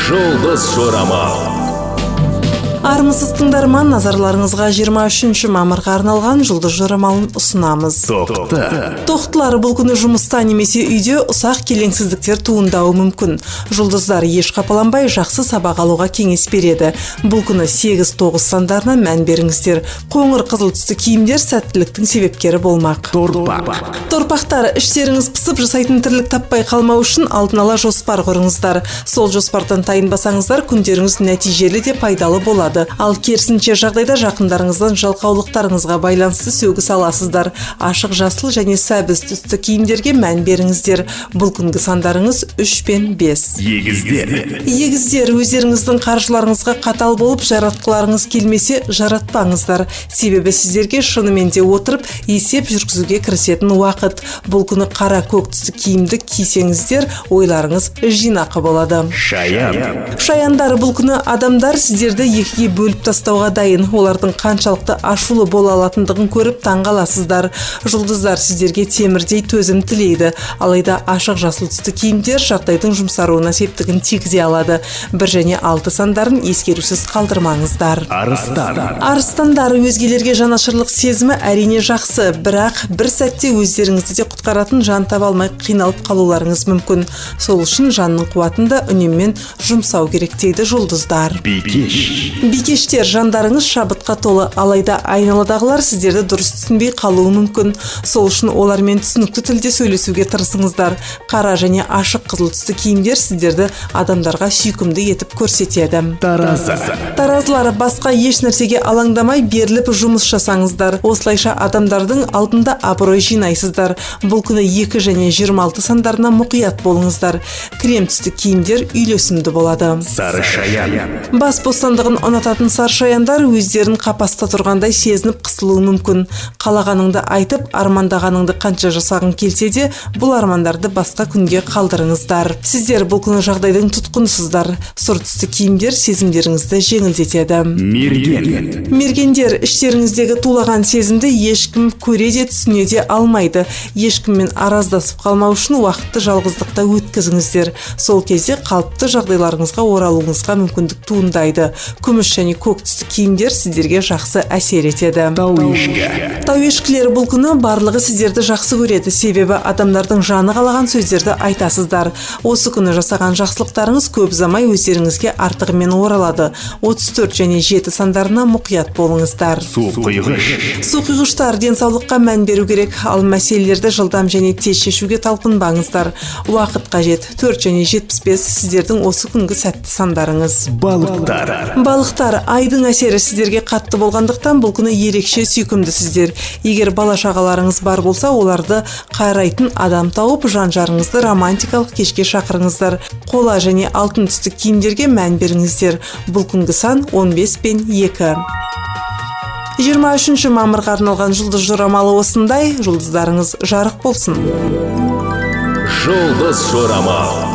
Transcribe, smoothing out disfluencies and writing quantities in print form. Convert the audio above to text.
Жұлдыз жорамал. Армысыз, тыңдарман! Назарларыңызға 23 мамырға арналған жұлдыз жорамалын ұсынамыз. Тоқты. Тоқтылар, бұл күні жұмыста немесе үйде ұсақ келеңсіздіктер туындауы мүмкін. Жұлдыздар еш қапаланбай, жақсы сабақ алуға кеңес береді. Бұл күні 8-9 сандарына мән беріңіздер. Қоңыр қызыл түсті киімдер сәттіліктің себепкері болмақ. Торпақ. Торпақтар, іштеріңіз пысып, жасайтын тірлік таппай қалмау үшін алдын ала жоспар құрыңыздар. Сол жоспардан тайынбасаңыздар, күндеріңіз нәтижелі де пайдалы болады. Ал керісінше жағдайда жақындарыңыздан жалқаулықтарыңызға байланысты сөгіс аласыздар. Ашық жасыл және сәбіз түсті киімдерге мән беріңіздер. Бұл күнгі сандарыңыз 3 пен 5. Егіздер. Егіздер, өздеріңіздің қаржыларыңызға қатал болып, жаратқыларыңыз келмесе, жаратпаңыздар. Себебі сіздерге шынымен де отырып есеп жүргізуге кірісетін уақыт. Бұл күні қара көк түсті киімді кисеңіздер, ойларыңыз жинақы болады. Шаян. Шаяндар, бұл күні адамдар сіздерді екіге бөліп тастауға дайын. Олардың қаншалықты ашулы бола алатындығын көріп таңғаласыздар. Жұлдыздар сіздерге темірдей төзім тілейді. Алайда ашық жасыл түсті киімдер жағдайдың жұмсаруына септігін тигізе алады. 1 және 6 сандарын ескерусіз қалдырмаңыздар. Арыстан. Арыстандар, өзгелерге жанашырлық сезімі, әрине, жақсы, бірақ бір сәтте өздеріңізді де құтқаратын жан таба алмай қиналып қалуларыңыз мүмкін. Сол үшін жанның қуатын да үнеммен жұмсау керек дейді жұлдыздар. Бикеш. Бикештер, жандарыңыз шабытқа толы, алайда айналадағылар сіздерді дұрыс түсінбей қалуы мүмкін. Сол үшін олармен түсінікті тілде сөйлесуге тырысыңыздар. Қара және ашық қызыл түсті киімдер сіздерді адамдарға сүйкімді етіп көрсетеді. Таразы. Таразылар, басқа еш нәрсеге алаңдамай, беріліп жұмыс жасаңыздар. Осылайша адамдардың алдында абырой жинайсыздар. Бұл күні 2 және 26 сандарына мұқият болыңыздар. Крем түсті киімдер үйлесімді болады. Сары шаян. Бас бостандығын ұнататын сарышаяндар өздерін қапаста тұрғандай сезініп, қысылуы мүмкін. Қалағаныңды айтып, армандағаныңды қанша жасағың келсе де, бұл армандарды басқа күнге қалдырыңыздар. Сіздер бұл күні жағдайдың тұтқынысыздар. Сұр түсті киімдер сезімдеріңізді жеңілдетеді. Мерген. Мергендер, іштеріңіздегі тулаған сезімді ешкім көре де, түсіне де алмайды. Ешкіммен араздасып қалмау үшін уақытты жалғыздықта өткізіңіздер. Сол кезде қалыпты жағдайларыңызға оралуыңызға мүмкіндік туындайды. Күміс және көк түсті киімдер сіздерге жақсы әсер етеді. Тау ешкі. Тау ешкілері, бұл күні барлығы сіздерді жақсы көреді, себебі адамдардың жаны қалаған сөздерді айтасыздар. Осы күні жасаған жақсылықтарыңыз көп ұзамай өздеріңізге артығымен оралады. 34 және 7 сандарына мұқият болыңыздар. Су құйғыш. Суқұйғыштар, денсаулыққа мән беру керек, ал мәселелерді жылдам және тез шешуге талпынбаңыздар. Уақыт қажет. 4 және 75 сіздердің осы күнгі сәтті сандарыңыз. Балықтар. Балықтар, айдың әсері сіздерге қатты болғандықтан, бұл күні ерекше сүйкімдісіздер. Егер бала шағаларыңыз бар болса, оларды қарайтын адам тауып, жан жарыңызды романтикалық кешке шақырыңыздар. Қола және алтын түсті киімдерге мән беріңіздер. Бұл күнгі сан 15 пен 2. 23 мамырға арналған жұлдыз жорамалы осындай. Жұлдыздарыңыз жарық болсын! Жұлдыз жорамал.